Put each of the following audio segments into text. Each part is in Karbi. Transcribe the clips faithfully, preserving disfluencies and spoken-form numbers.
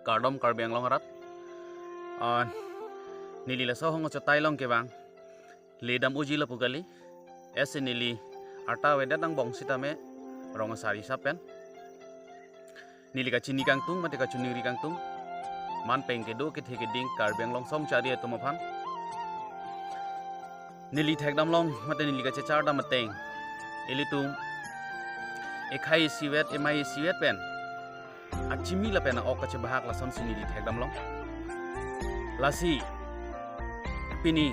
Kardom Karbi Anglong arat. Ah, neli laso ahong achotai along kevang, ledam uji lapu kali. Ese neli arta avedet angbong sitame rong asari sapen. Neli kachini kangtung mate kachiningri kangtung, man pen kedo kethe keding Karbi Anglong songchari atum aphan. Neli thekdam along mate neli kachechardam ateng, ilitum ekhei isivet, emai isivet pen achimi lapen a-ok kachebahak lasonsi neli thekdam along. Lasi pini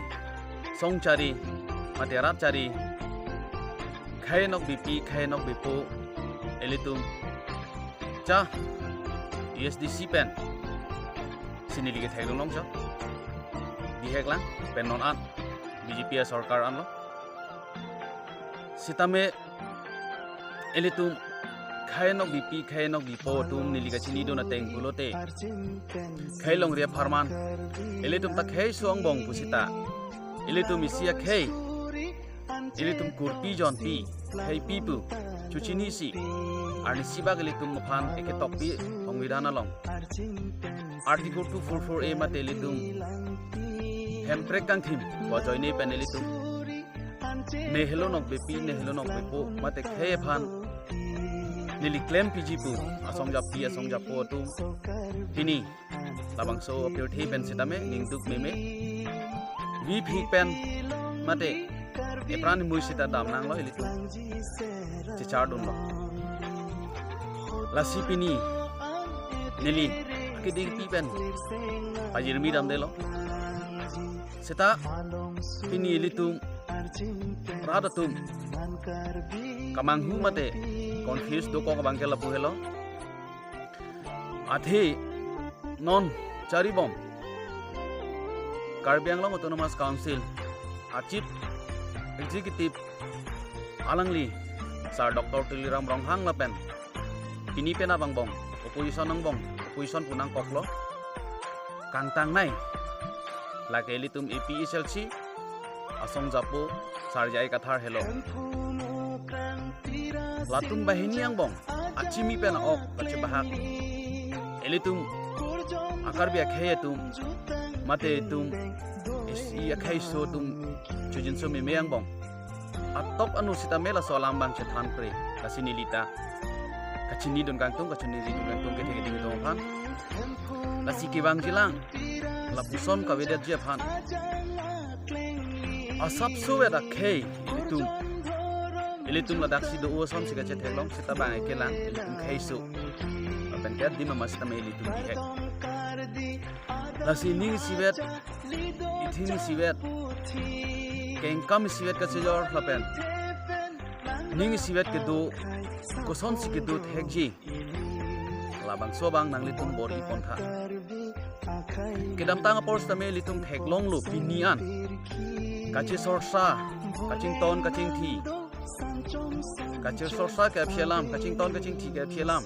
songchari mate rat chari, khei nok bipi, khei nok bipo, ilitum cha U S D C pensi neli kethekdam along cho. Bihek lang pen non an B J P asorkar anlo. Sitame ilitum khei nok bipi, khei nok bipo atum neli kachinidun ateng pulote, khei longri apharman, ilitum ta kheiso angbong pusita, ilitum isi akhei, ilitum kurpi jonpi, kheipi pu chuchinisi, arnisi bak ilitum aphan eketokpi Songbidhan along Article two four four A mate ilitum Hemprek kangthim ajoine pen ilitum ne helo nok bipi, ne helo nok bipo mate khei aphan neli klempiji pu asong japi, asong japo atum pini labangso apirthe pen sitame ningduk meme, viphi pen mate epran mui sita damnanglo ilitum chechardunlo. Lasi pini neli akedingpi pen pajirmi damdelo. Seta pini ilitum rat atum kamanghu mate confuse dokok abangke lapu helo. Athe non charibom Karbi Anglong Autonomous Council a-Chief Executive alangli Sir Doctor Tuliram Ronghang lapen pini penap angbong, opposition angbong, opposition pu nangkoklo, kangtangnei, lake ilitum A P H L C asong japo Sir J I Kathar helo. Latum banghini angbong achimi pen a-ok kachebahak, ilitum a-Karbi akhei atum mate itum isi akheiso atum chujinso meme angbong atop anu sitame laso alam abang chethanpre. Lasi neli ta kachinidun kangtung, kachiningridun kangtung kethe keding atum aphan. Lasi kevangjilang lapuson kavedetji aphan, asapso vet akhei ilitum, ilitum ladaksi do-o asonsi kachetheklong, seta bang ekelang ilitum kheiso. Lapen ke adim ama sitame ilitum bihek. Lasi ning isivet, ithim isivet, kengkam isivet kachejor lapen ning isivet kedo, kosonsi kedo thekji, labangso abang nanglitum bor-i pontha. Kedamtang apor sitame ilitum theklonglo pini an kachesorsa, kachington kachingthi, kachesorsa ke aphi alam, kachington kachingthi ke aphi alam.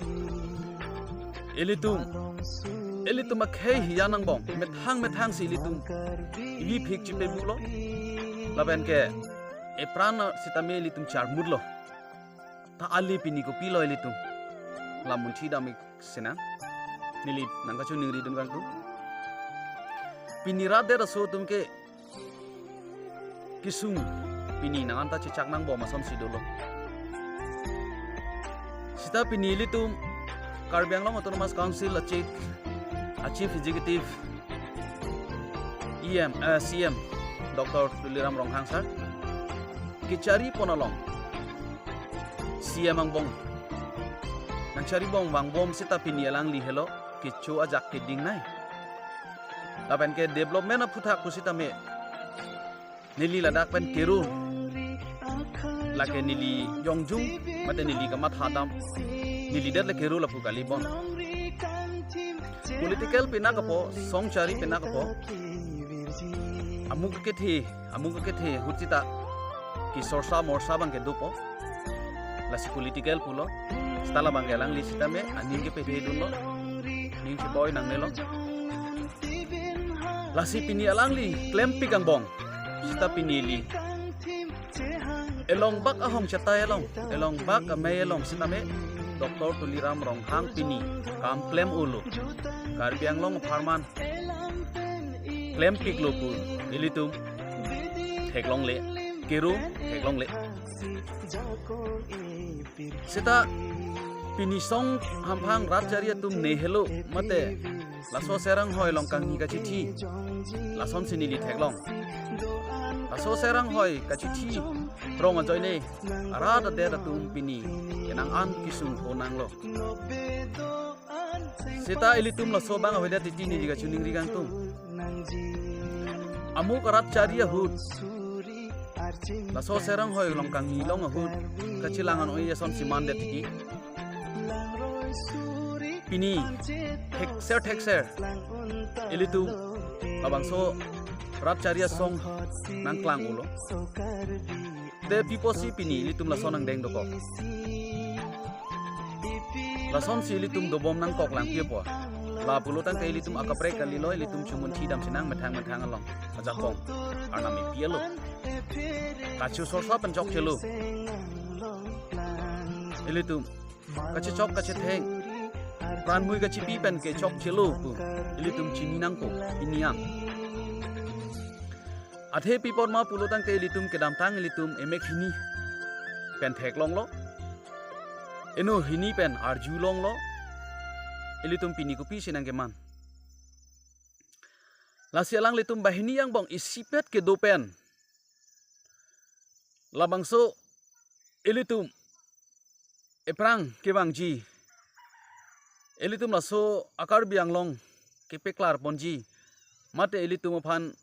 Ilitum, ilitum akhei hijan angbong methang methangsi ilitum ivi phik chipebulo. Lapen ke epran sitame ilitum charmutlo. Ta ale pini kopilo ilitum? Lamunthi dam-ik sinang. Neli nangkachiningridun kangtung. Pini rat det aso atum ke kesung pini nang anta chechak nangbom asonsi dolo. Seta pini ilitum Karbi Anglong Autonomous Council a-Chief, a-Chief Executive, E M, eh, C M, Doctor Tuliram Ronghang sir kecharipon along C M angbong nangcharibom vangbom seta pini alangli helo kecho ajak kedingnei. Lapen ke development aphuthak pusitame neli ladak pen kero, lake neli jongjung mate neli kamatha dam, neli det le kero lapu kali bon. Political penap apo, songchari penap apo, amuk kethe, amuk kethe ahut seta kesorsa morsa abang kedopo. Lasi political pulo, seta labang ke alangli sitame aning kepededunlo, ning cheboi nangnelo. Lasi pini alangli klempik angbong seta pini ili elong bak ahong chetai along, elong bak amei along sitame Doctor Tuliram Ronghang pini kam klem-olo, Karbi Anglong apharman klempiklo pu ilitum theklongle, kero theklongle. Seta pini song hamphang rat chari atum ne helo mate laso Seranghoi Longkangni kachithi, lasonsi neli theklong. Laso Seranghoi kachithi rong ajoine arat adet atum pini kenang an kisung honanglo. Seta ilitum laso abang avedet titi neli kachiningri kangtung. Amuk arat chari ahut, laso Seranghoi Longkangni along ahut kachelang an-oi asonsi mandet titi, pini thekser thekser ilitum labangso rat chari asong nangklang-olo. Te pi apotsi pini ilitum lason angdeng dokok? Lasonsi ilitum dobom nangkoklang pi apot? Lapulo tangte ilitum akaprek kalilo, ilitum chumun thidam sinang methang methang along ajakong Arnam ipi alo. Kachosorsa pen chokchelo. Ilitum kachechok kachetheng, pranmui kachipi pen ke chokchelo pu ilitum chini nangpo pini an. Athe pi apot ma pulo tangte ilitum kedamtang ilitum emek hini pen theklonglo, eno hini pen arjulonglo, ilitum pini kopisi nangkeman? Lasi alanglitum banghini angbong isipet kedo pen labangso ilitum ephrang kevangji, ilitum laso a-Karbi Anglong kepeklar ponji, mate ilitum aphan